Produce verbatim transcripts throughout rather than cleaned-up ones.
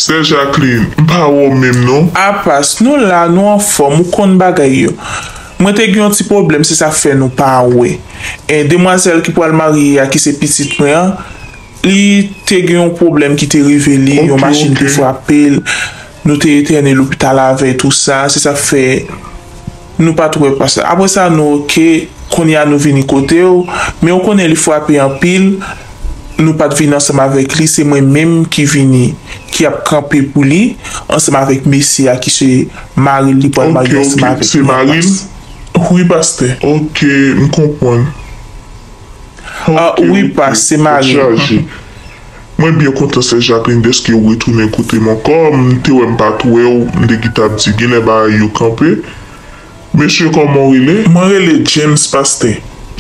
Sè Jacqueline, m pa wè w menm non. A Pas, nou la, nou anfòm, ou konn bagay yo. Mwen te gen yon ti pwoblèm, se sa k fè nou pa wè. E, demwazèl ki pral marye a, ki se pitit mwen an, li te gen yon pwoblèm ki te rive li, yon machin te frape l, nou te entène lopital avè l, tou sa, se sa k fè nou pa t wè Pas. Apre sa, nou oke, kounye a nou vini kote w, men ou konnen li frape anpil, nou pa t vini ansanm avèk li, se mwen menm ki vini, ki ap kanpe pou li, ansanm avèk mesye a ki se mari l, li pral marye ansanm avèk li. Ok, ok, se mari l? Wi, pastè. Ok, m konprann. Ah, ok, wi, ok, pa, se mari. Tèt chaje. Mwen byen kontan, sè Jacqueline, dèske w retounen kote m ankò. M te wè m pa t wè w, m te gentan ap di genlè bagay yo kanpe. Mesye, kòman w rele? Mwen rele James, pastè.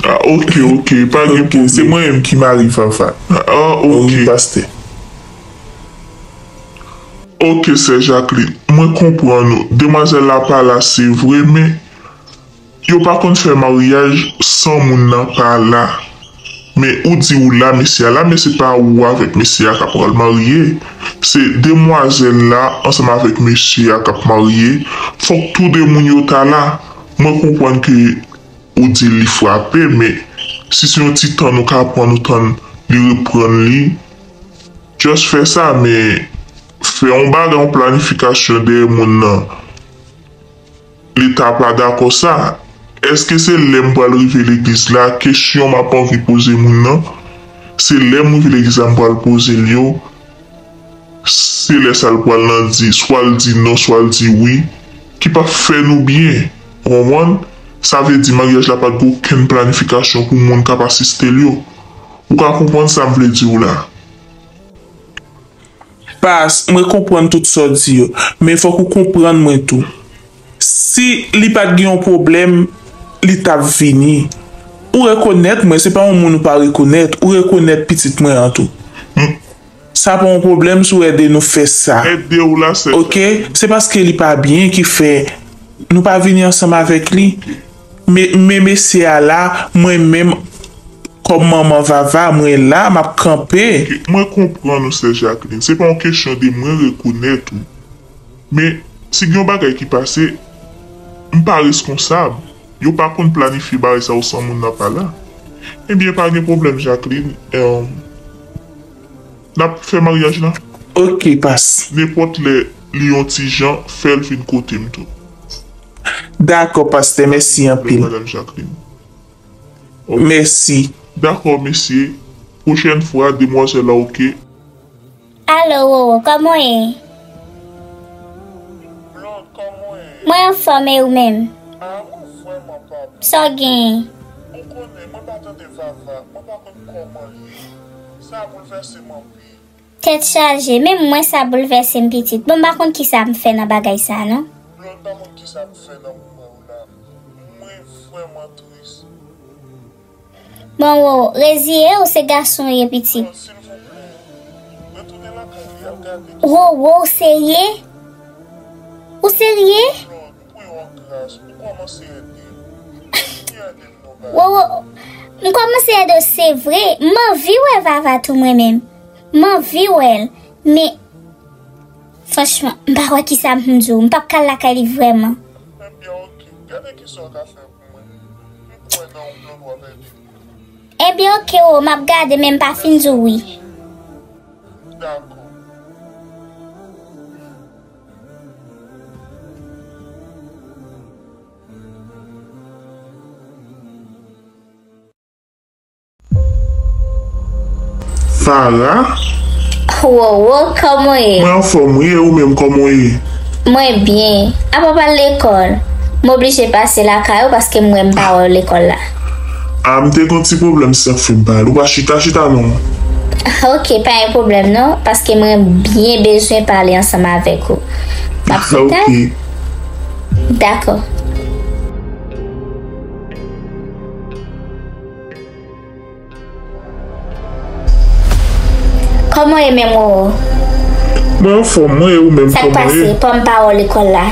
Ah, ok, ok, pa gen pwoblèm. Ok, se mwen menm ki mari Vava. Ah, ok. Wi, pastè. Ok, sè Jacqueline, mwen konprann ou. Demwazèl la pa la, se vre, men yo pa konn fè maryaj san moun nan pa la. Men ou di ou la, mesye a la, men se pa ou avèk mesye a k ap pral marye. Se demwazèl la ansanm avèk mesye a k ap marye. Fòk tou de moun yo ta la. Mwen konprann ke ou di li frape, men si se yon ti tan nou ka pran, nou tann li reprann li, just fè sa, men fè yon bagay, yon planifikasyon dèyè moun nan. Leta pa dakò sa. Èske se lè m pral rive legliz la, kesyon m ap anvi poze moun nan, se lè m rive legliz la m pral poze l yo, se lè sa l pral nan di, swa l di non, swa l di wi, ki p ap fè nou byen. Ou konprann? Sa vle di maryaj la pa t gen okenn planifikasyon pou moun k ap asiste l yo. Ou ka konprann sa m vle di w la? Pas, mwen konprann tout sa w di yo, men fòk ou konprann mwen tou. Si li pa t gen yon pwoblèm, li t ap vini. Ou rekonèt mwen, se pa yon moun ou pa rekonèt, ou rekonèt pitit mwen an tou. M- Sa pa yon pwoblèm si w ede nou fè sa. Ede w la, sè. Ok? Se paske li pa byen ki fè nou pa vini ansanm avèk li. Men, men mesye a la, mwen menm, kòm manman Vava, mwen la, m ap kanpe. Ok, mwen konprann ou, sè Jacqueline. Se pa yon kesyon de mwen rekonèt ou. Men, si gen yon bagay ki pase, m pa reskonsab. Yo pa konn planifye bagay sa yo san moun nan pa la. Ebyen, pa gen pwoblèm, Jacqueline. Em, n ap fè maryaj la. Ok, pas. Nenpòt lè li yon ti jan, fè l vin kote m tou. Dakò, pastè, mèsi anpil. Madanm Jacqueline. Ok. Mèsi. Dakò, mesye. Pwochèn fwa, demwazèl la, ok? Alo, Wowo, kòman w ye? Blonde, kòman w ye? Mwen anfòm, e ou menm? Ah, mwen vrèman pa byen. Sa w genyen? Ou konnen, mwen pa tande Vava, mwen pa konn kòman l ye. Sa boulvèse m anpil. Tèt chaje, menm mwen sa boulvèse m pitit. Bon, m pa konn kisa m fè nan bagay sa a non. Blonde, m pa konn kisa m fè nan moman yo la. Mwen vrèman tris. Bon, Wowo, reziye w, se gason w ye pitit. Non, silvouplè. Retounen lakay li, al gade. Wowo, w serye? Ou serye? Blonde, m priye w an gras, ou kòmanse ede m. Ou vini ede m. Wowo, m kòmanse ede w, se vre. M anvi wè Vava tou mwen menm. M anvi wè l. Men, franchman, m pa wè kisa m di w. M p ap ka al lakay li vrèman. Ebyen, ok. Gade kisa w ka fè pou mwen. M kwè nan ou, Blonde, w ap ede m. Ebyen, ok, Wowo, m ap gade, men m pa fin di w wi. Dakò. Farah? Wowo, kòman w ye? Mwen anfòm wi, e ou menm kòman w ye? Mwen byen. Apa w pa al lekòl? M oblije pase lakay ou paske m wè m pa wè w lekòl la. A, m te gen yon ti pwoblèm, se sa k fè m pa al. Ou pa chita, chita non. Ok, pa gen pwoblèm non, paske mwen byen bezwen pale ansanm avèk ou. M ap fè tan. Ok. Dakò. Kòman w ye menm, Wowo? Mwen anfòm, mwen, e ou menm, kòman w ye? Sa k pase? Kòm pa wè w lekòl la?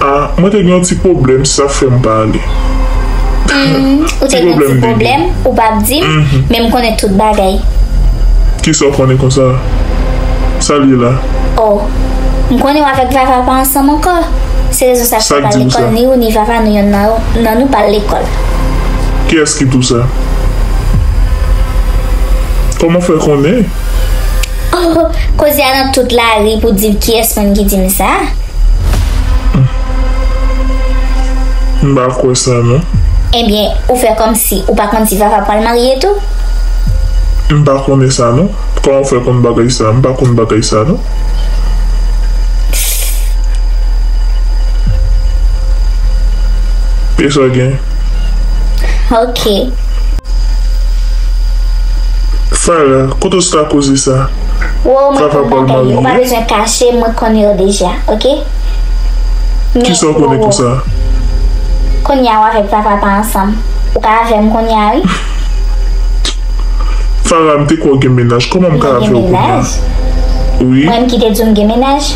A, mwen te gen yon ti pwoblèm, se sa k fè m pa ale. Hmm, ou te gen yon ti pwoblèm, ou p ap di m, men m konnen tout bagay. Kisa w konnen konsa? Sa l ye la? Oh, m konnen w avèk Vava pa ansanm ankò. Se rezon sa k fè pa lekòl, ni ou ni Vava nou yonn nan, nan nou pa lekòl. Kiyès ki di w sa? Kòman w fè konnen? Oh, koze a nan tout lari pou di kiyès moun ki di m sa. M pa kwè sa non. Ebyen, ou fè kòmsi ou pa konn si Vava pral marye tou? M pa konnen sa non. Kòman w fè konn bagay sa? M pa konn bagay sa non. E sa gen? Ok. Farah, kote w sot ak koze sa? Wo, mwen konn bagay yo. Ou pa bezwen kache, mwen konn yo deja, ok? Kisa w konnen konsa? Kounye a w avèk Vava pa ansanm. Ou ka avè m kounye a, wi. Farah, m te kwè w gen mennaj. Kòman m ka avè w kounye a? Wi. Mwen m ki te di w m gen mennaj?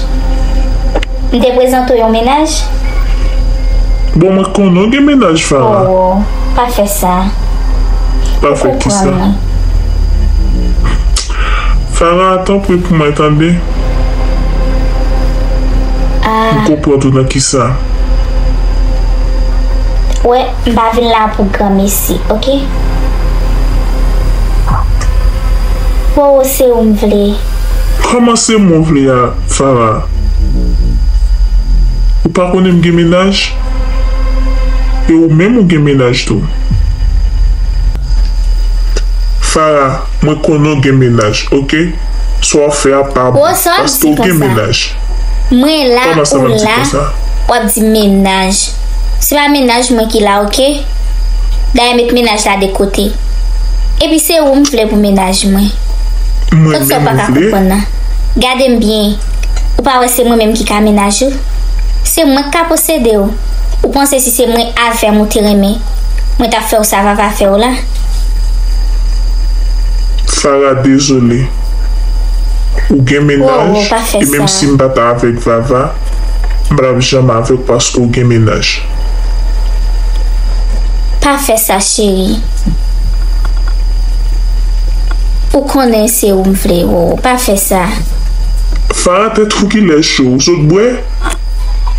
M te prezante w yon mennaj? Bon, mwen konnen w gen mennaj, Farah. Oh, pa fè sa. Pa fè kisa? Farah, tanpri pou mwen, tande. Ah. M konprann ou nan kisa. Wè, m pa vin la pou granmesi, ok? Wowo, se ou m vle. Kòman se mwen w vle a, Farah? Ou pa konnen m gen mennaj? E ou menm ou gen mennaj tou. Farah, mwen konnen w gen mennaj, ok? Sa w ap fè a pa bon, paske w gen mennaj. Mwen la, ou la, w ap di mennaj. Se pa mennaj mwen ki la, ok? Dayè met mennaj la de kote. Epi se ou m vle pou mennaj mwen. Mwen menm ou vle? Gade m byen. Ou pa wè se mwen menm ki ka mennaj ou? Se mwen k ka posede w. Ou panse si se mwen avè m ou te renmen, mwen t ap fè w sa Vava fè w la? Farah, dezole. Ou gen mennaj, e menm si m pa ta avèk Vava, m pa t ap janm avè w paske w gen mennaj. Pa fè sa, cheri. Ou konnen se ou m vle, Wowo. Pa fè sa. Farah, tèt ou kilè cho? Ou sot bwè?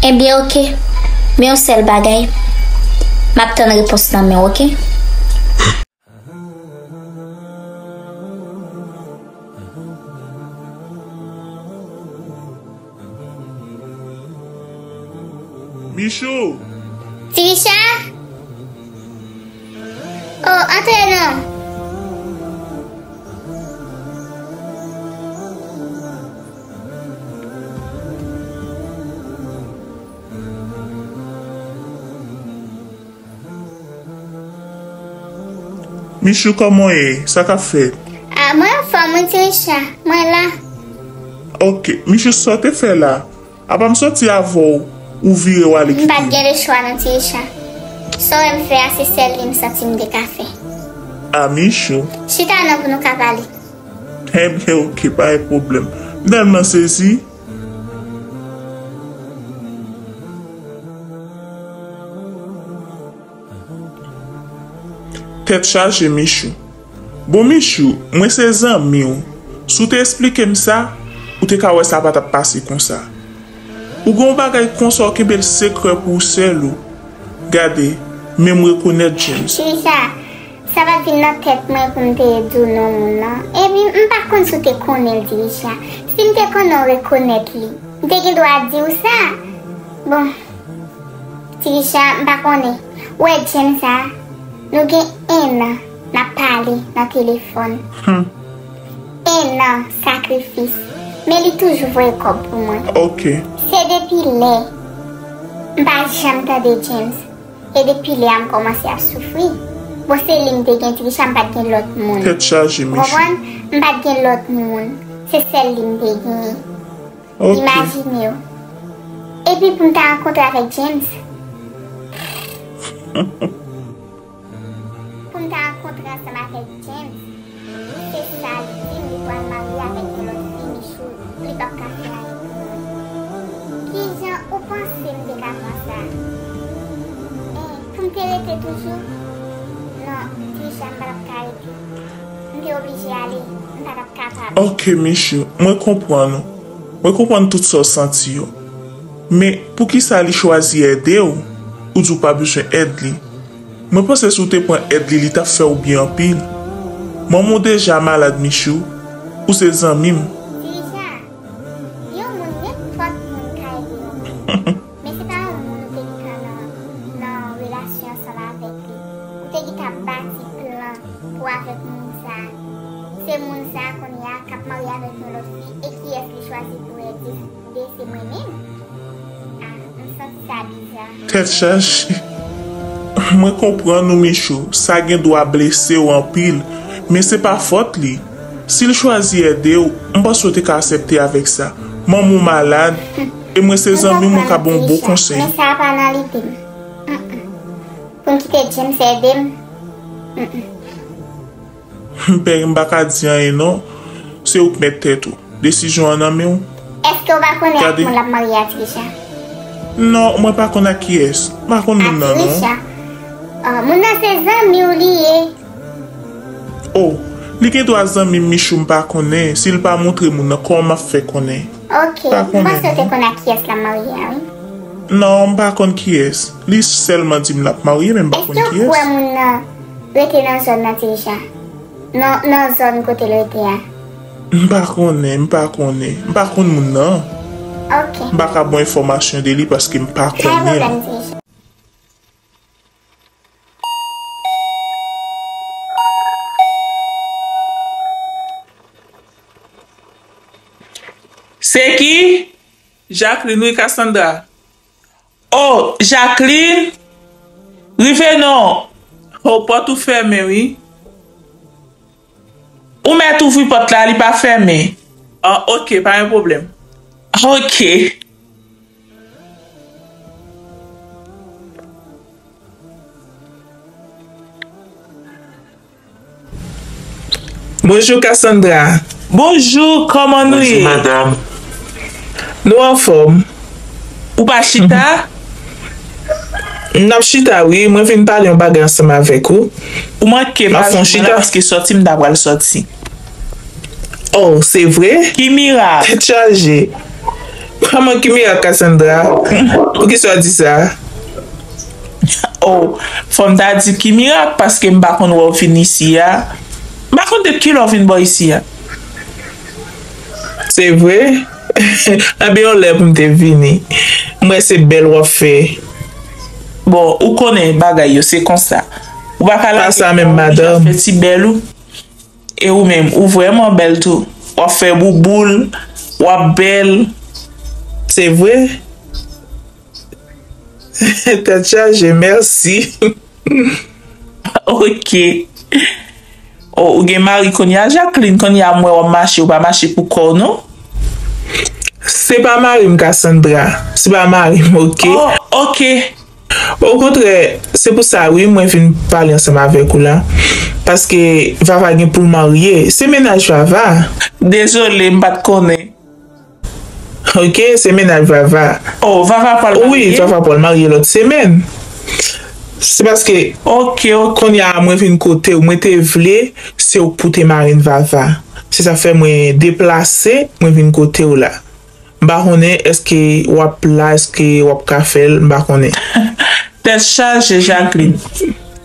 Ebyen, ok. Men yon sèl bagay. M ap tann repons nan men w, ok? Michou! Ti Richard? Oh, antre non. Michou, kòman w ye? Sa k ap fèt? Ah, mwen anfòm wi, Ti Richard. Mwen la. Ok. Michou, sa w te fè la? Apa m soti avè w, ou vire w ale kite m? M pa t gen lechwa non, Ti Richard. Sa w wè m fè a, se sèl li m santi m te ka fè. Ah, Michou. Chita non pou nou ka pale. Ebyen, ok, pa gen pwoblèm. M tèlman sezi. Tèt chaje, Michou. Bon, Michou, mwen se zanmi w. Si w te esplike m sa, ou te ka wè sa pa t ap pase konsa. Ou gen yon bagay konsa, w kenbe l sekrè pou w sèl ou. Gade, men m rekonèt James. Cheri, sa, sa pa t vin nan tèt mwen pou m te di w non moun nan. Epi, m pa konn si w te konnen l, Ti Richard. Si m te konnen w rekonèt li, m te gen dwa di w sa. Bon, Ti Richard, m pa konnen. Ou wè James sa, nou gen enn an n ap pale nan telefòn. Hmm. Enn an sakrifis. Men li toujou voye kòb pou mwen. Ok. Se depi lè m pa janm tande James. E depi lè a m kòmanse ap soufri. Bon, se li m te gen, Ti Richard, m pa t gen lòt moun. Tèt chaje, Michou. Ou konprann? M pa t gen lòt moun. Se sèl li m te genyen. Ok. Imajine w. Epi pou m ta rankontre avèk James. Pou m ta rankontre ansanm avèk James. Se sa l di m, li pral marye avèk yon lòt fi, Michou, li p ap ka fè anyen pou mwen. Kijan ou panse m te ka pran sa? Hein, pou m te rete toujou? Non, Trisha, m pa t ap ka rete. M te oblije ale, m pa t ap kapab. Ok, Michou, mwen konprann ou. Mwen konprann tout sa w santi yo. Men, poukisa li chwazi ede w? Ou di w pa bezwen èd li. Mwen panse si w te pran èd li, li t ap fè w byen anpil. Manman w deja malad, Michou. Ou se zanmi m. Dirija, yon moun, nenpòt moun ka ede yon moun. Men se pa yon moun ou te gentan nan, nan relasyon ansanm avèk li. Ou te gentan bati plan pou avèk moun sa a. Se moun sa a kounye a k ap marye avèk yon lòt fi e kiyès li chwazi pou ède, se mwen menm? Ah, m santi sa biza. Tèt chaje. Mwen konprann ou, Michou. Sa gen dwa blese w anpil, men se pa fòt li. Si l chwazi ede w, m panse w te ka aksepte avèk sa. Manman w malad, e mwen se zanmi w, mwen ka ba w bon konsèy. Men sa pa nan lide m. Mm-mm. Pou m kite James ede m. Mm-mm. M pa ka di anyen non. Se ou k mèt tèt ou. Desizyon an nan men w. Èske w pa konnen ak moun l ap marye a, Trisha? Non, mwen pa konn ak kiyès. M pa konn moun nan non. Trisha? Ah, moun nan se zanmi w li ye. Oh, li gen dwa zanmi m, Michou, m pa konnen. Si l pa montre moun nan, kòman m ap fè konnen? Ok, m panse w te konn ak kiyès l ap marye a, wi. Non, m pa konn kiyès. Li sèlman di m l ap marye, men m pa konn kiyès. Èske w kwè moun nan rete nan zòn nan, Trisha? Nan, nan zòn kote l rete a? M pa konnen, m pa konnen. M pa konn moun nan. Ok. M pa ka ba w enfòmasyon de li paske m pa konnen l. Pa gen pwoblèm, Trisha. Se ki? Jacqueline, wi, Cassandra. Oh, Jacqueline, rive non. Oh, pòt ou fèmen, wi. Ou mèt ouvri pòt la, li pa fèmen. Ah, ok, pa gen pwoblèm. Ok. Bonjou, Cassandra. Bonjou, kòman nou ye? Bonjou, madanm. Nou anfòm. Ou pa chita? N ap chita, wi. Mwen vin pale yon bagay ansanm avèk ou. Ou manke pale mwen la, paske sòti m ta pral sòti. Oh, se vre? Ki mirak? Tèt chaje. Kòman ki mirak, Cassandra? Poukisa w di sa? Oh, fò m ta di ki mirak, paske m pa konn wè w vin isi a. M pa konn depi kilè w vin bò isi a. Se vre? Anben, yon lè pou m te vini. M wè se bèl w ap fè. Bon, ou konnen bagay yo, se konsa. Ou pa ka lage kò w, jan fè ti bèl ou. E ou menm, ou vrèman bèl tou. W ap fè bouboul, w ap bèl. Se vre? Tèt chaje, mèsi. Ok. Oh, ou gen mari kounye a, Jacqueline, kounye a m wè w ap mache, ou pa mache pou kò w, non? Se pa mari m, Cassandra. Se pa mari m, ok? Oh, ok. Okontrè, se pou sa, wi, mwen vin pale ansanm avèk ou la. Paske Vava gen pou l marye. Se mennaj Vava. Dezole, m pa t konnen. Ok, se mennaj Vava. Oh, Vava pral marye? Wi, Vava pral marye lòt semèn. Se paske, ok, ok, kounye a mwen vin kote w, mwen te vle se ou k pou te marenn Vava. Se sa k fè mwen deplase, mwen vin kote w la. M pa konnen èske w ap la, èske w ap ka fè l, m pa konnen. Tèt chaje, Jacqueline.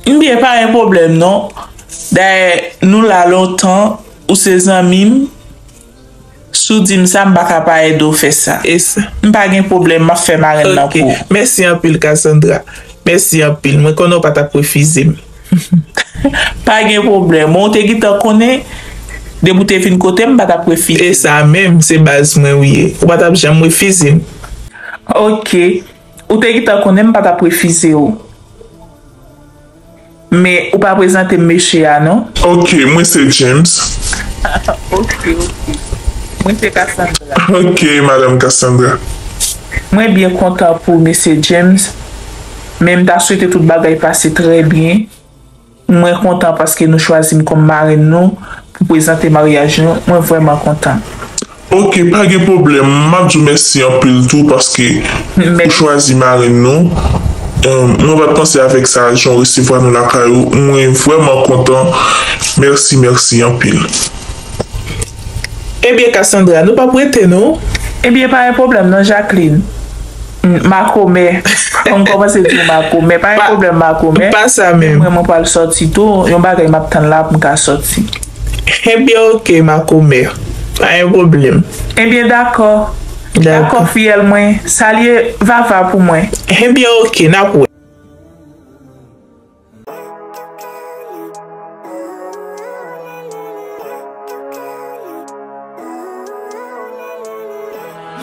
M byen, pa gen pwoblèm non. Dayè, nou la lontan, ou se zanmi m. Si w di m sa, m pa ka pa ede w fè sa. M pa gen pwoblèm, m ap fè marenn nan pou ou. Ok. Mèsi anpil, Cassandra. Mèsi anpil. Mwen konnen w pa t ap refize m. Pa gen pwoblèm. Bon, ou te gentan konnen, depi w te vin kote m, m pa t ap refize w. E sa menm, se baz mwen ou ye. Ou pa t ap janm refize m. Ok. Ou te gentan konnen m pa t ap refize w. Men, ou pa prezante m mesye a, non? Ok, mwen se James. Ok, ok. Mwen se Cassandra. Ok, Madanm Cassandra. Mwen byen kontan pou mesye James. Men m ta swete tout bagay pase trè byen. Mwen kontan paske nou chwazi m kòm marenn nou pou prezante maryaj nou. Mwen vrèman kontan. Ok, pa gen pwoblèm. M ap di w mèsi anpil tou paske ou chwazi marenn nou. Em, mwen pa t panse avèk sa, jan w resevwa nou lakay ou. Mwen vrèman kontan. Mèsi, mèsi anpil. Ebyen, Cassandra, nou p ap rete non. Ebyen, pa gen pwoblèm non, Jacqueline. M, makomè. An m kòmanse di w makomè. Pa gen pwoblèm, makomè. Pa sa menm. Mwen, mwen pral sòti tou. Yon bagay m ap tann la pou m ka sòti. Ebyen, oke, makomè. Pa gen pwoblèm. Ebyen, dakò. Dakò, fiyèl mwen. Salye Vava pou mwen. Ebyen, oke, n ap wè.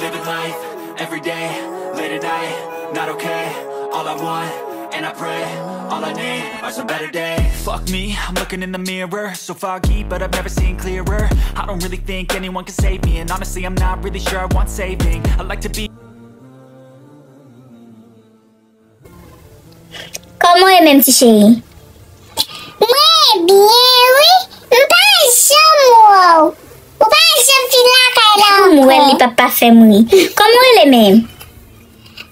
Living life every day, late at night, not okay. All I want, and I pray, all I need are some better days. Fuck me, I'm looking in the mirror, so foggy, but I've never seen clearer. I don't really think anyone can save me, and honestly, I'm not really sure I want saving. I like to be Kòman w ye menm, ti cheri? Mwen byen, wi. M pa janm wè w. Ou pa janm vin lakay la ankò. M wè l, li p ap pa fè m ri. Kòman w rele menm?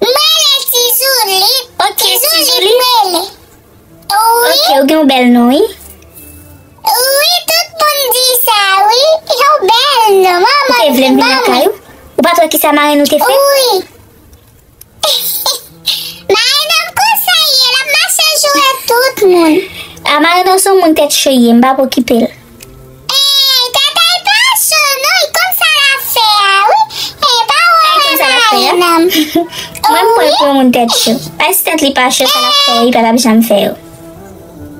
Mwen rele Ti Zoulit. Ok, Ti Zoulit. Ti Zoulit mwen rele. Wi. Ok, ou gen yon bèl non, wi. Wi, tout moun di sa, wi. Yon bèl non. Manman m te ban mwen. Ou te vle m vin lakay ou? Ou pa t wè kisa marenn ou te fè? Wi. Marenn nan konsa ye, l ap mache joure tout moun. A, marenn nan se yon moun tèt cho ye, m p ap okipe l. Ey, tèt a l pa cho non, li konn sa l ap fè a, wi. Ey, pa wè marenn nan. Mwen, m pran l pou yon moun tèt cho. Ay, si tèt li pa cho, sa l ap fè yo, li pa t ap janm fè yo.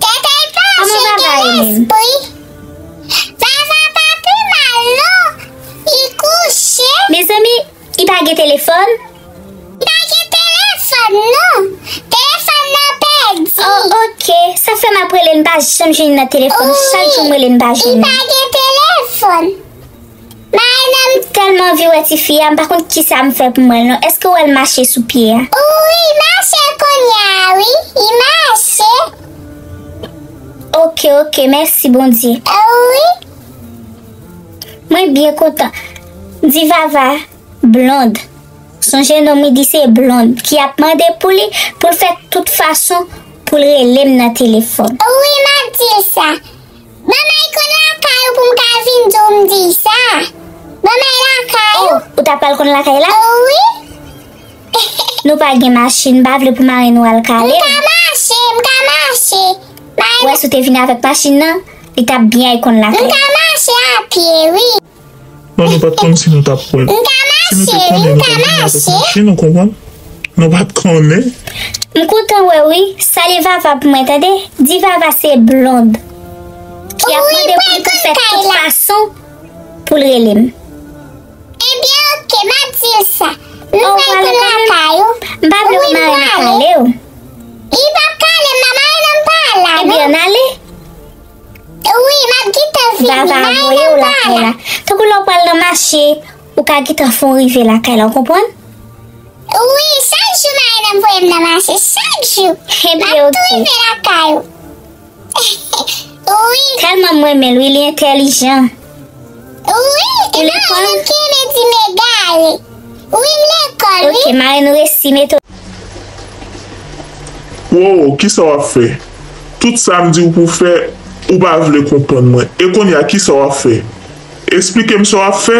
Tèt a l pa cho, gen lespri. Vava pa pi mal non, li kouche. Mezanmi, li pa gen telefòn? Li pa gen telefòn non. Telefòn nan pèdi. Oh, ok. Sa fè m ap rele l, m pa janm jwenn li nan telefòn. Chak jou m rele l, m pa jwenn li. Li pa gen telefòn. Marenn nan. M tèlman anvi wè tifi a, m pa konn kisa m fè pou mwen non. Èske w wè l mache sou pye a? Wi, li mache kounye a, wi. Li mache. Ok, ok. Mèsi, Bondye. Wi. Mwen byen kontan. Di Vava. Blond. Se yon jennonm, li di se Blond, ki ap mande pou li, pou l fè tout fason pou l rele m nan telefòn. Wi, m ap di l sa. Ban m al konn lakay ou pou m ka vin di w m di l sa. Ban m al lakay ou. Oh, ou t ap al konn lakay la? Wi. Nou pa gen machin, m pa vle pou marenn nou al kale. M ka mache, m ka mache. Ou wè si w te vin avèk machin nan, li t ap byen al konn lakay. M ka mache a pye, wi. Non, nou pa t konn si nou t ap pran. Si nou te konnen, nou t ap vini avèk machin, ou konprann? Nou pa t konnen. M kontan wè w, wi. Salye Vava pou mwen, tande? Di Vava se Blond ki ap mande pou l fè tout fason pou l rele m. Ebyen, oke, m ap di l sa. Nou pral konn lakay ou. M pa vle pou marenn nan kale w. Li p ap kale m, marenn nan pa la, non. Ebyen, ann ale. Wi, m ap gentan vini. Vava voye w lakay la. Tankou lè w pral nan mache, ou ka gentan fè w rive lakay la, ou konprann? Wi, chak jou marenn nan voye m nan mache, chak jou. Ebyen, oke. M ap tou rive lakay ou. Wi. Tèlman m renmen l, wi, li entèlijan. Wi, e marenn nan ki renmen di m egare. Wi, m lekòl, wi. Oke, marenn nou resi mete w. Wo, kisa w ap fè? Tout sa m di w pou w fè, ou pa vle konprann mwen. E kounye a, kisa w ap fè? Esplike m sa w ap fè.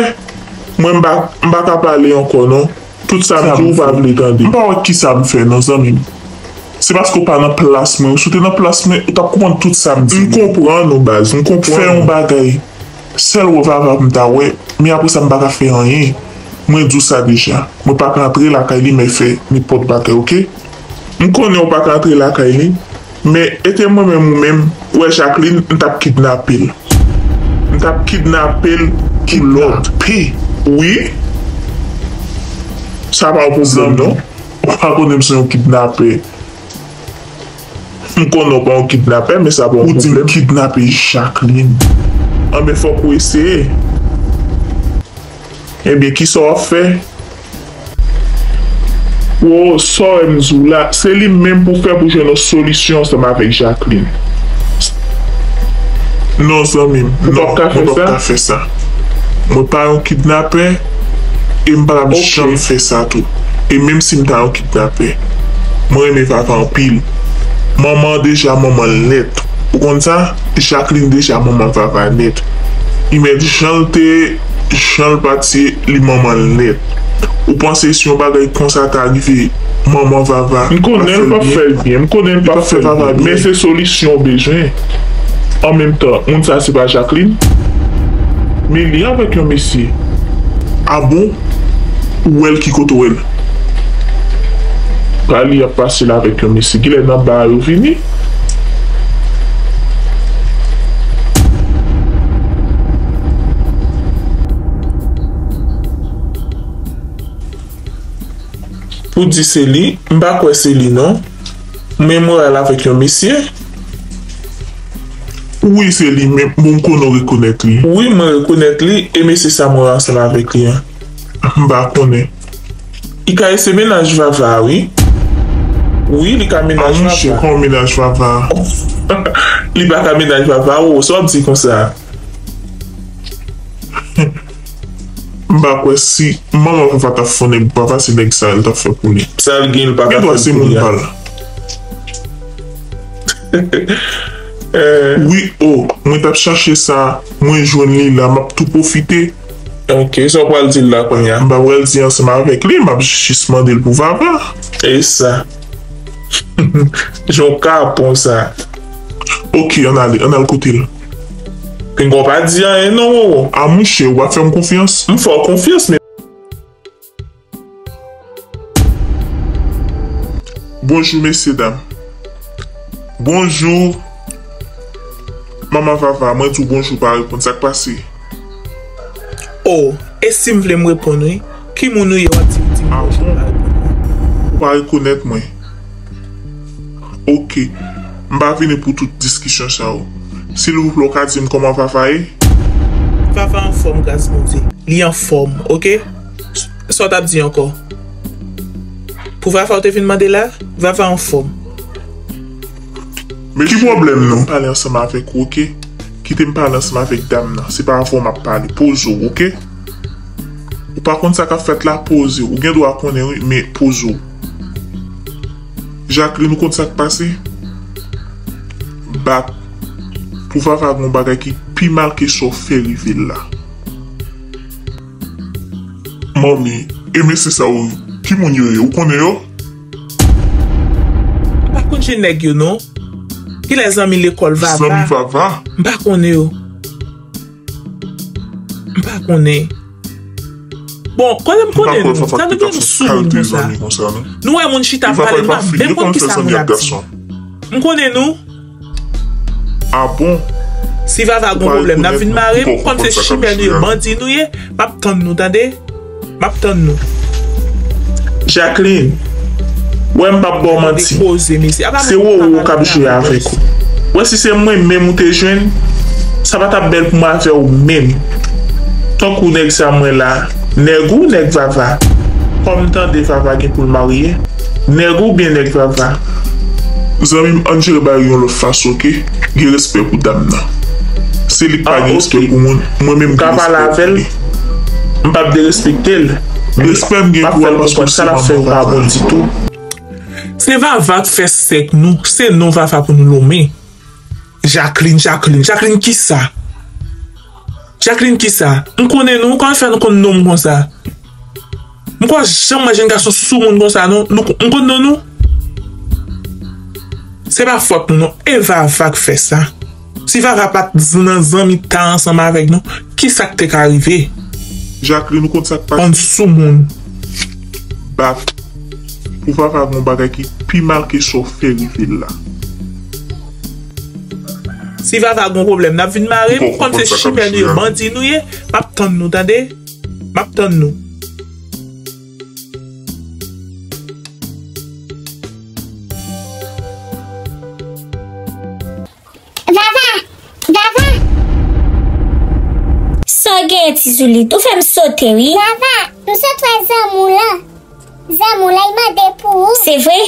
Mwen, m pa, m pa ka pale ankò, non. Tout sa m di w, ou pa vle tande. M pa wè kisa m fè, non, zanmi m. Se paske w pa nan plas mwen. Si w te nan plas mwen, ou t ap konprann tout sa m di. M konprann ou, baz. M konprann ou. Fè yon bagay. Sèl wè Vava m ta wè, men apre sa m pa ka fè anyen. Mwen di w sa deja. Mwen pa ka antre lakay li, men fè nenpòt bagay, oke? M konnen w pa ka antre lakay li, men ete mwen menm ou menm, ou wè Jacqueline, m t ap kidnape l. M t ap kidnape l pou lòt. Kidnape? Wi. Sa pa yon pwoblèm, non. Ou pa konnen m se yon kidnapè. M konnen w pa yon kidnapè, men sa pa yon pwoblèm. Ou di m kidnape Jacqueline. Anben, fòk ou eseye. Ebyen, kisa w ap fè? Wo, sa w wè m di w la, se li menm pou fè pou jwenn yon solisyon ansanm avèk Jacqueline. Non, zanmi m, non, mwen p ap ka fè sa. Mwen pa yon kidnapè, e m pa t ap janm fè sa tou. E menm si m ta yon kidnapè, mwen renmen Vava anpil. Manman an deja manman l nèt. Ou konn sa? Jacqueline deja manman Vava nèt. Li mèt jan l te ye, jan l pati ye, li manman l nèt. Ou panse si yon bagay konsa ta rive manman Vava, m konnen l p ap fè l byen, m konnen l p ap fè l byen, men se solisyon w bezwen. An menm tan, moun sa se pa Jacqueline? Men li avèk yon mesye. A bon? Ou wè l ki kote w wè l? Pa li ap pase l avèk yon mesye. Kilè n ap ba yo vini? Pou di se li, m pa kwè se li non. Men m wè l avèk yon mesye. Wi, se li menm. Bon, m konnen w rekonèt li. Wi, mwen rekonèt li, e mesye sa m wè ansanm avèk li an. M pa konnen. Li ka ese mennaj Vava, wi. Wi, li ka mennaj Vava. A, monchè, kòman mennaj Vava? Li pa ka mennaj Vava, o, sa w ap di konsa? M pa kwè si manman Vava t ap fè yon nèg pou Vava, se nèg sa l t ap fè pou li. Sa l gen, l pa ka fè l pou li a. Gen dwa se moun pa l. Wi, o, mwen t ap chache sa, mwen jwenn li la, m ap tou pwofite. Ok, sa w pral di l la kounye a? M pa pral di ansanm avèk li, m ap jis mande l pou Vava. E sa. Jan w kapon sa. Ok, ann ale, ann al kote l. Pinga w pa di anyen non, Wowo. A monchè, ou pa fè m konfyans? M fè w konfyans, men. Bonjou, mesye dam. Bonjou. Manman Vava, mwen di w bonjou, pa reponn, sa k pase? O, e si m vle m reponn wi. Ki moun ou ye w ap di w di m bonjou m pa reponn mwen? Ou pa rekonèt mwen. Ok. M pa vini pou tout diskisyon sa yo. Silvouplè, w ka di m kòman Vava ye? Vava anfòm, gras Bondye. Li anfòm, ok? Sa w t ap di ankò? Pou Vava w te vin mande la? Vava anfòm. Ki pwoblèm nou? Pale ansanm avèk ou, ok? Kite m pale ansanm avèk dam nan. Se pa avè w m ap pale. Poze w, ok? Ou pa konn sa k ap fèt la? Poze w. Ou gen dwa konnen, wi, men poze w. Jacqueline, ou konn sa k pase? Bat. Pou Vava gen yon bagay ki pi mal ke sa w fè rive l la. Manmi, e mesye sa yo, ki moun yo ye? Ou konnen yo? M pa konn jan nèg yo non. Kilè zanmi lekòl Vava? Zanmi Vava? M pa konnen yo. M pa konnen. Bon, konnen m konnen nou. Tande gen nou sou moun konsa. Nou wè moun chita ap pale, m pa menm konn kisa moun ap di. M konnen nou. A bon? Si Vava gon pwoblèm, n ap vin mare m, kòm se chimè nou ye, bandi nou ye, m ap tann nou, tande? M ap tann nou. Jacqueline, wè m p ap ba w manti. Se Wowo k ap jwe avèk ou. Wè si se mwen menm ou te jwenn, sa pa t ap bèl pou mwen avè w menm. Tankou nèg sa mwen la, nèg ou, nèg Vava? Kòm m tande Vava gen pou l marye. Nèg ou byen nèg Vava? Zanmi m, ann jere bagay yo yon lòt fason, ok? Gen respè pou dam nan. Se li k pa gen respè pou moun, mwen menm m gen respè pou li. M p ap derespekte l. Respè m gen pou w paske w se manman Vava. Se Vava k fè sèk nou, se non Vava pou nou lonmen. Jacqueline, Jacqueline, Jacqueline kisa? Jacqueline kisa? M konnen nou, kòman fè nou konn non m konsa? M kwè janm wè jenn gason sou moun konsa non. Nou, m konn non nou. Se pa fòt nou non. E Vava k fè sa. Si Vava pa t nan zanmi ta ansanm avèk nou, kisa k te ka rive? Jacqueline, ou konn sa k pase? Bann sou moun. Bat. Pou Vava gen yon bagay ki pi mal ke sa w fè rive l la. Si Vava gen yon pwoblèm, n ap vin mare m, kòm se chimè nou ye, bandi nou ye, m ap tann nou, tande? M ap tann nou. Vava! Vava! Sa w genyen, Ti Zoulit? Ou fè m sote, wi. Vava, m sot wè zanmi w lan. Zanmi w lan, li mande pou ou. Se vre?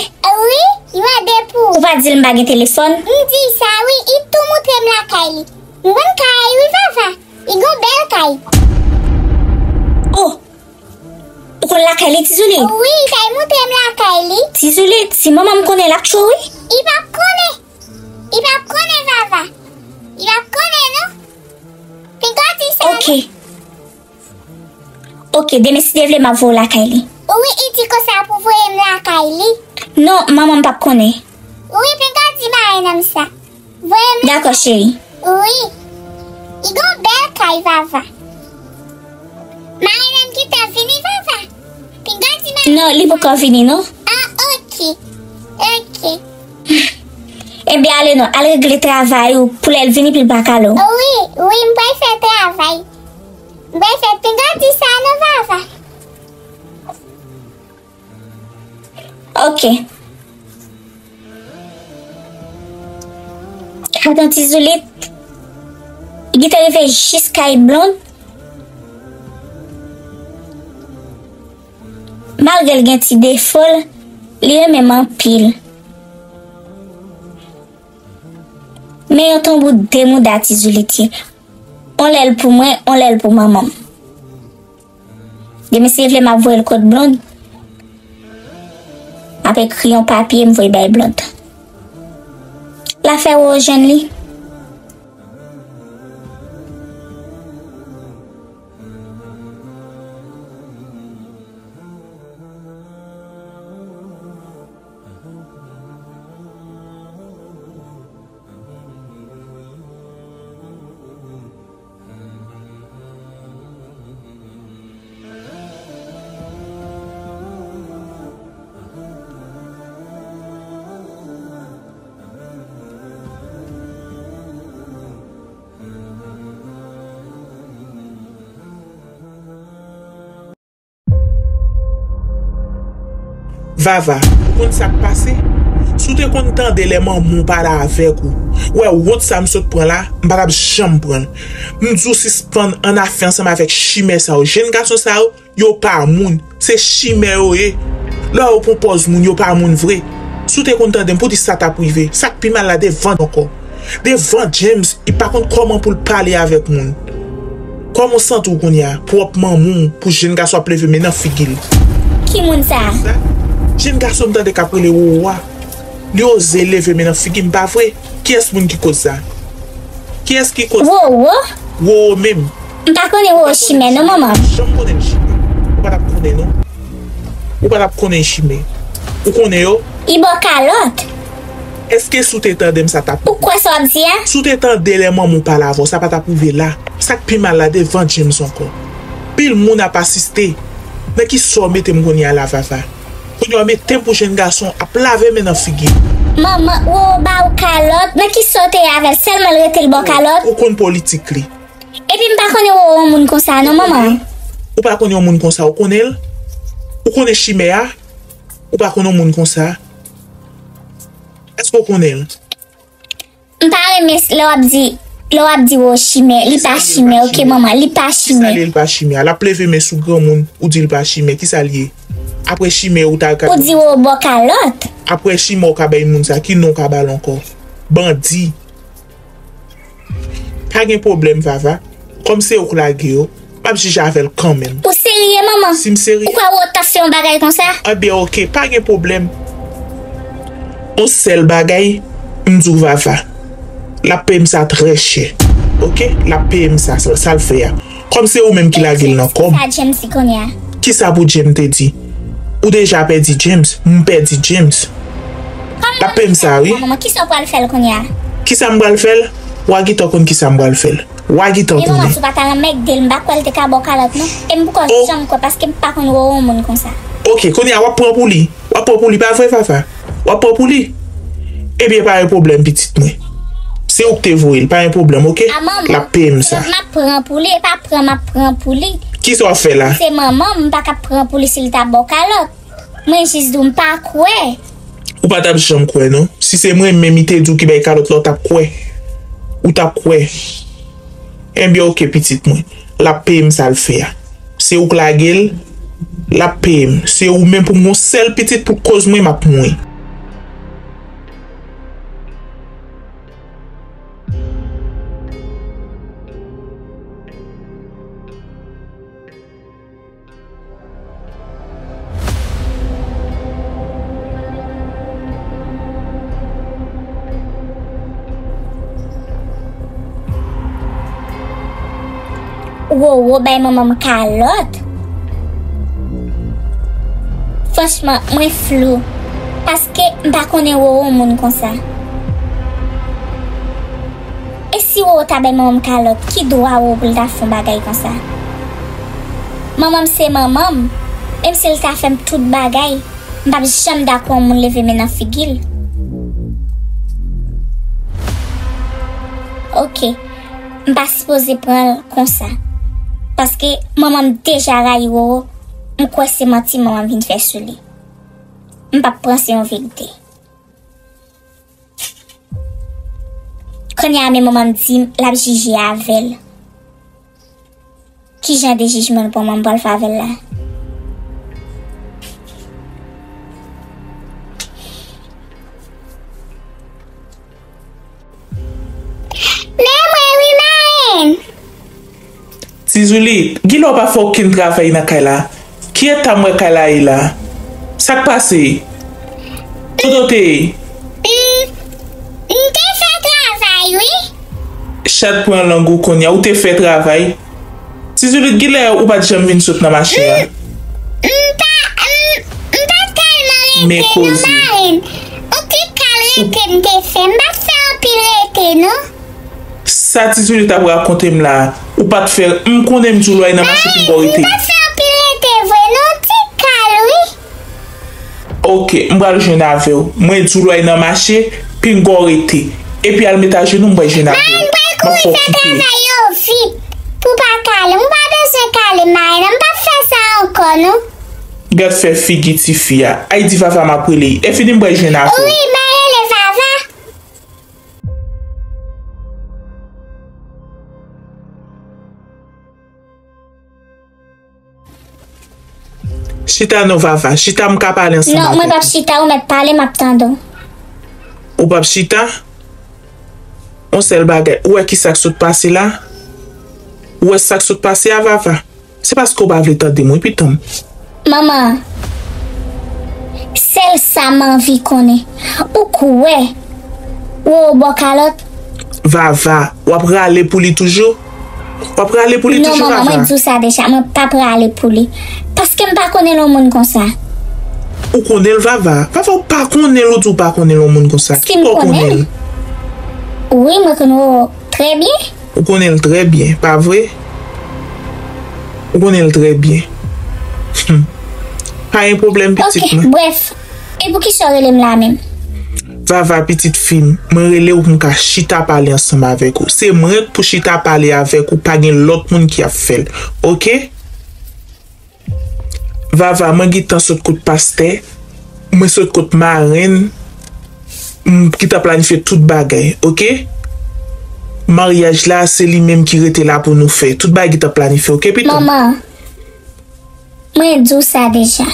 Wi, li mande pou ou. Ou pa di l m pa gen telefòn? M di sa, wi, li tou moutre m lakay li. M konn kay, wi, Vava. Li gon bèl kay. Oh! Ou konn lakay li, Ti Zoulit? Wi, li fè l moutre m lakay li. Ti Zoulit, si manman m konnen, l ap tchwe w, wi. Li p ap konnen. Li p ap konnen, Vava. Li p ap konnen, non. Pinga w di sa, non. Ok. Oke, demen si Dye vle, m ap voye w lakay li. Wi, li di konsa pou voye m lakay li. Non, manman m p ap konnen. Wi, pinga di marenn m sa. Voye m. Dakò, cheri. Wi. Li gen yon bèl kay, Vava. Marenn m gentan vini, Vava. Pinga di marenn m. Non, li poko vini, non. Ah, oke. Oke. Ebyen, ale non, al regle travay ou pou lè l vini, pou l pa kale w. Wi, wi, m pral fè travay. M pral fè, pinga di sa non, Vava. Oke. Adan ti Zoulit, li te rive jis kay Blond. Malgre l gen ti defo l, li renmen m anpil. Men yon tanbou de mouda ti Zoulit ye. On lè l pou mwen, on lè l pou manman m. Demen si Dye vle, m ap voye l kot Blond. M ap ekri yon papye, m voye bay Blond. L a fè wè w jwenn li. Vava, ou konn sa k pase? Si w te konn tande lè manman w pale avèk ou, ou wè wont sa m sot pran la, m pa t ap janm pran l. M di w sispann annafè ansanm avèk chimè sa yo. Jèn gason sa yo, yo pa moun. Se chimè yo ye. Lè yo pran pòz moun, yo pa moun vre. Si w te konn tande m, poukisa sa t ap rive? Sa k pi mal la, devan ankò. Devan James, li pa konn kòman pou l pale avèk moun. Kòman w santi w kounye a? Pwòp manman w, pou jèn gason ap leve men nan figi l. Ki moun sa? Sa? Jèn gason m tande k ap rele Wowo a. Li oze leve men nan figi m, pa vre? Kiyès moun ki koz sa? Kiyès ki koz sa? Wowo? Wowo menm. M pa konnen Wowo chimè non, manman. Janm konnen chimè. Ou pa t ap konnen non. Ou pa t ap konnen chimè. Ou konnen yo? Li ba w kalòt. Èske si w te tande m sa t ap... Ou kwè sa w ap di a? Si w te tande lè manman w pale avè w, sa pa t ap rive la. Sa k pi mal la, devan James ankò. Pil moun ap asiste. Nan kisa w mete m kounye a la, Vava? Kounye a w mete m pou jèn gason ap lave men nan figi m. Manman, Wowo ba w kalòt. Nan kisa w te ye avè l? Sèlman l rete l ba w kalòt? Ou konn politik li. Epi m pa konnen Wowo yon moun konsa non, manman. Ou pa konnen yon moun konsa, ou konnen l? Ou konnen chimè a? Ou pa konnen yon moun konsa? Èske w konnen l? M pa renmen lè w ap di, lè w ap di Wowo chimè. Li pa chimè, oke, manman, li pa chimè. Kisa l ye, l pa chimè a? L ap leve men sou granmoun, ou di l pa chimè. Kisa l ye? Apre chimè, ou ta ka... Ou di Wowo ba w kalòt. Apre chimè, ou ka bay moun sa, ki non w ka ba l ankò? Bandi. Pa gen pwoblèm, Vava. Kòm se ou k lage yo, m ap jije avè l kanmenm. Ou serye, manman? Si m serye. Ou kwè Wowo t ap fè yon bagay konsa? Ebyen, oke, pa gen pwoblèm. Yon sèl bagay, m di w, Vava, l ap peye m sa trè chè. Oke? L ap peye m sa, sa, sa l fè a. Kòm se ou menm ki lage l nan kò m. Kisa James di kounye a? Kisa pou James te di? Ou deja pèdi James, m pèdi James. L ap peye m sa, wi. Manman, kisa w pral fè l kounye a? Kisa m pral fè l? W a gentan konn kisa m pral fè l. W a gentan konnen. Men manman, si w pa t al anmède l, m pa kwè l te ka ba w kalòt non. E m poko janm kwè, paske m pa konn Wowo yon moun konsa. Oke, kounye a w ap pran pou li. W ap pran pou li, pa vre, Vava? W ap pran pou li? Ebyen, pa gen pwoblèm, pitit mwen. Se ou k te voye l, pa gen pwoblèm, oke? L ap peye m sa. A, manman, m ap pran pou li, e pa pran m ap pran pou li. Kisa w ap fè la? Se manman m, m pa ka pran pou li si l ta ba w kalòt. Mwen jis di w m pa kwè. Ou pa t ap janm kwè, non. Si se mwen menm, li te di w ki bay kalòt la, ou t ap kwè. Ou t ap kwè. Ebyen, oke, pitit mwen. L ap peye m sa l fè a. Se ou k lage l, l ap peye m. Se ou menm pou m gon sèl pitit pou koz mwen, m ap mouri. Wowo bay manman m kalòt. Franchman, mwen flou, paske m pa konnen Roro yon moun konsa. E si Roro ta bay manman m kalòt, ki dwa Roro pou l ta fè yon bagay konsa? Manman m se manman m, menm si l ta fè m tout bagay, m p ap janm dakò yon moun leve men nan figi l. Oke, m pa sipoze pran l konsa, paske manman m deja rayi Roro, m kwè se manti manman m vin fè sou li. M p ap pran se yon verite. Kounye a men manman m di m l ap jije avè l. Ki jan de jijman nou pran manman m pral fè avè l la? Men mwen wi, marenn. Ti Zoulit, genlè w pa fè okenn travay nan kay la. Ki eta m wè kay la ye la? Sa k pase? Kote w te ye? M, m te fè travay, wi. Chat pran lang ou kounye a, ou te fè travay? Ti Zoulit, genlè ou pa t janm vin sot nan mache a? M, m pa, m, m pa tèlman rete non, marenn. Yon ti kal rete m te fè, m pa t fè anpil rete non. Sa Ti Zoulit ap rakonte m la, ou pa t fè, m konnen m di w lwa nan mache pinga w rete. Marenn, m pa t fè anpil rete vre non, ti kal wi. Oke, m pral jwenn avè w. Mwen di w lwa nan mache, pinga w rete. Epi al met ajenou, m pral jwenn avè w. Marenn, m pral kouri fè travay yo vit. Pou w pa kale m, ou pa bezwen kale m, marenn, m p ap fè sa ankò non. Gad fè figi tifi a. Ay di Vava m ap rele. E fini m pral jwenn avè w. Wi, m a rele Vava. Chita non Vava, chita m ka pale ansanm avèk ou. Non, mwen p ap chita, ou mèt pale, m ap tande w. Ou p ap chita? Yon sèl bagay, ou wè ki sa k sot pase la? Ou wè sa k sot pase a Vava? Se paske w pa vle tande m wi pitanm. Manman, sèl sa m anvi konnen, ou kwè Roro ba w kalòt? Vava, w ap rale pou li toujou? W ap rale pou li toujou, Vava? Non manman, mwen di w sa deja, mwen p ap rale pou li. Paske m pa konnen l yon moun konsa. Ou konnen l Vava? Vava, ou pa konnen l, ou di w pa konnen l yon moun konsa. Ki bò w konnen l? Wi, mwen konnen Roro trè byen. Ou konnen l trè byen, pa vre? Ou konnen l trè byen. Hmm. Pa gen pwoblèm, pitit mwen. Oke, brèf. E poukisa w rele m la menm? Vava, pitit fi m, mwen rele w pou m ka chita pale ansanm avèk ou. Se mwen k pou chita pale avèk ou, pa gen lòt moun ki ap fè l. Oke? Vava, mwen gentan sot kot pastè, mwen sot kot marenn, m, ki ta planifye tout bagay, oke? Maryaj la, se li menm ki rete la pou nou fè. Tout bagay gentan planifye, oke, pitanm? Manman, mwen di w sa deja.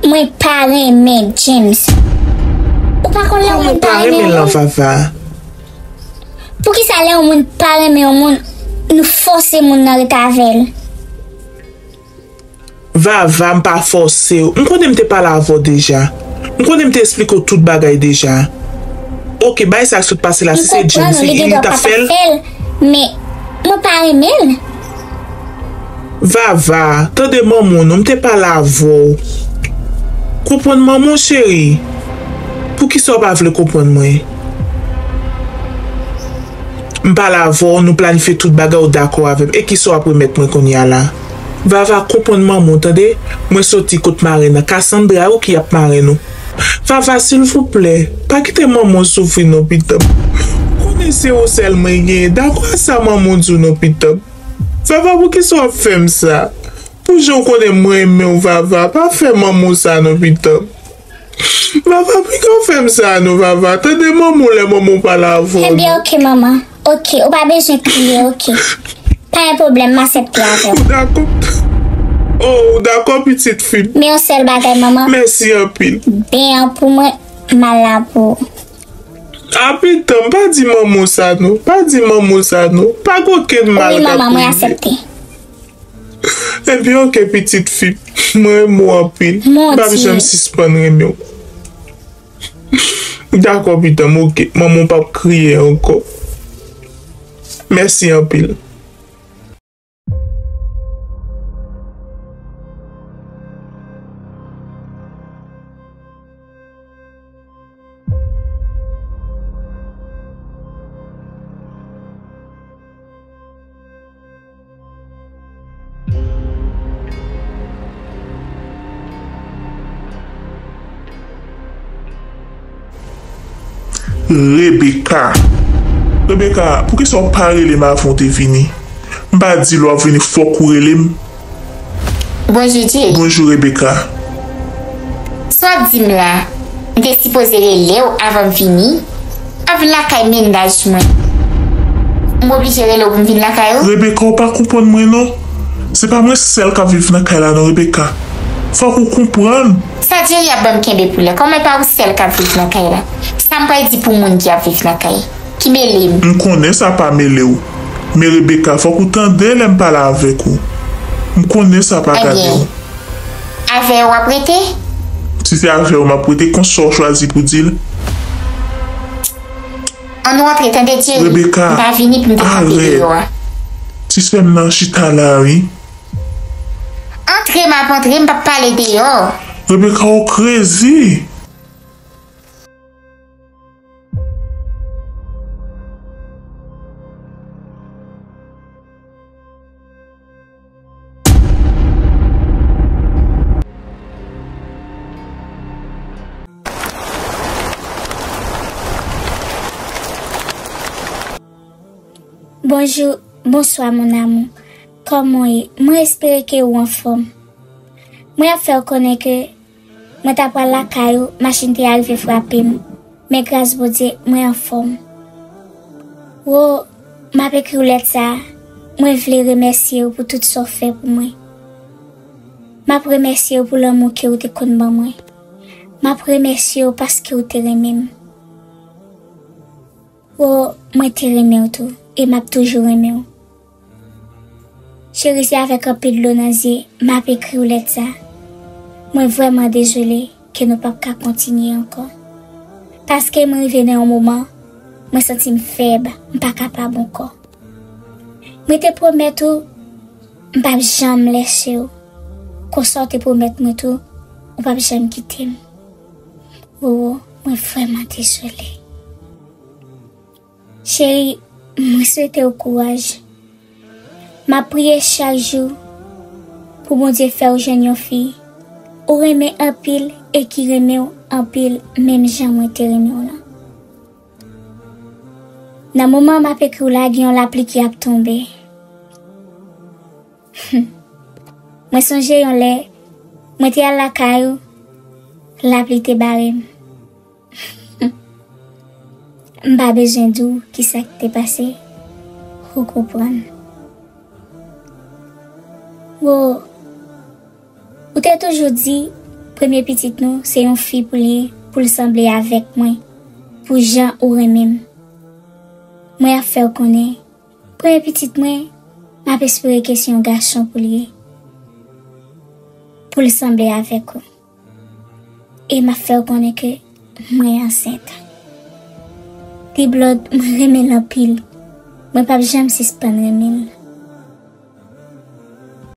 Mwen pa renmen James. Ou pa konn lè yon moun pa renmen yon moun? Kòman w pa renmen l lan, Vava? Poukisa lè yon moun pa renmen yon moun, nou fòse moun nan rete avè l? Vava, m pa fòse w. M konnen m te pale avè w deja. M konnen m te eksplike w tout bagay deja. Oke, bagay sa k sot pase la, si se James li, li t ap fè l. Men, mwen pa renmen l. Vava, tande manman w non, m te pale avè w. Konprann manman w, cheri. Poukisa w pa vle konprann mwen? M pale avè w, nou planifye tout bagay, ou dakò avè m. E kisa w ap remèt mwen kounye a la? Vava, konprann manman w, tande? Mwen soti kot marenn nan. Cassandra, ou ki ap marenn ou. Vava, silvouplè, pa kite manman w soufri non, pitanm. Ou konnen se ou sèl mwen genyen. Dakò a sa manman w di w non, pitanm. Vava, poukisa w ap fè m sa? Pou jan w konnen mwen renmen w, Vava, pa fè manman w sa non, pitanm. Vava, piga w fè m sa non, Vava. Tande manman w lè manman w pale avè w. Ebyen, oke, manman. Oke, ou pa bezwen kriye, oke. Pa gen pwoblèm, m aksepte avè w. Ou dakò? Oh, ou dakò, pitit fi m? Men yon sèl bagay, manman. Mèsi anpil. Ben an pou mwen, mal la pou ou. A, pitanm, pa di manman w sa non. Pa di manman w sa non. Pa gen okenn mal k ap rive. Wi, manman, mwen aksepte. Ebyen, oke, pitit fi m. Mwen renmen w anpil. M p ap janm sispann renmen w. Dakò, pitanm, oke. Manman w p ap kriye ankò. Mèsi anpil. Rebecca. Rebecca, poukisa w pa rele m avan w te vini? M pa di lè w ap vini fòk ou rele m? Bonjou, Jerry. Bonjou, Rebecca. Sa w ap di m la, m te sipoze rele w avan m vini? Ap vin lakay mennaj mwen. M oblije rele w pou m vin lakay ou? Rebecca, ou pa konprann mwen non. Se pa mwen sèl k ap viv nan kay la non, Rebecca. Fòk ou konprann. Sa Jerry ap ban m kenbe pou lè? Kòman e pa ou sèl k ap viv nan kay la? Sa m pral di pou moun ki ap viv nan kay? Ki mele m? M konnen sa pa mele w. Men Rebecca, fòk ou tande lè m pale avèk ou. M konnen sa pa gade w. Ebyen, avè w w ap rete? Si se avè w m ap rete, konsa w chwazi pou di l? Ann rantre, tande, Jerry. Rebecca, m pa vini pou m te kanpe deyò a. Ti sè m nan chita la, wi. Antre, m ap antre, m p ap pale deyò. Rebecca, ou krezi. Bonjou, bonswa, mon amour. Kòman w ye? Mwen espere ke ou anfòm. Mwen ap fè w konnen ke mwen ta pral lakay ou, machin te arive frape m. Men gras Bondye, mwen anfòm. Wo, m ap ekri w lèt sa a. Mwen vle remèsye w pou tout sa w fè pou mwen. M ap remèsye w pou lanmou ke w te konn ban mwen. M ap remèsye w paske w te renmen m. Wo, mwen te renmen w tou, e m ap toujou renmen w. Cheri, se avèk anpil dlo nan zye m ap ekri w lèt sa. Mwen vrèman dezole ke nou p ap ka kontinye ankò. Paske mwen rive nan yon moman, mwen santi m fèb, m pa kapab ankò. Mwen te pwomèt ou m p ap janm lèche w. Konsa w te pwomèt mwen tou, ou p ap janm kite m. Wowo, mwen vrèman dezole. Cheri, mwen swete w kouraj. M ap priye chak jou pou Bondye fè w jwenn yon fi ou renmen anpil e ki renmen w anpil menm jan mwen te renmen w lan. Nan moman m ap ekri w la, gen yon lapli ki ap tonbe. Mwen sonje yon lè, mwen te al lakay ou, lapli te bare m. M pa bezwen di w kisa k te pase, ou konprann. Wo, ou te toujou di, premye pitit nou se yon fi pou l ye, pou l sanble avèk mwen, pou jan ou renmen m. Mwen ap fè w konnen, premye pitit mwen, m ap espere ke se yon gason pou l ye, pou l sanble avèk ou. E m ap fè w konnen ke mwen ansent. T-Blood, mwen renmen l anpil. Mwen p ap janm sispann renmen l.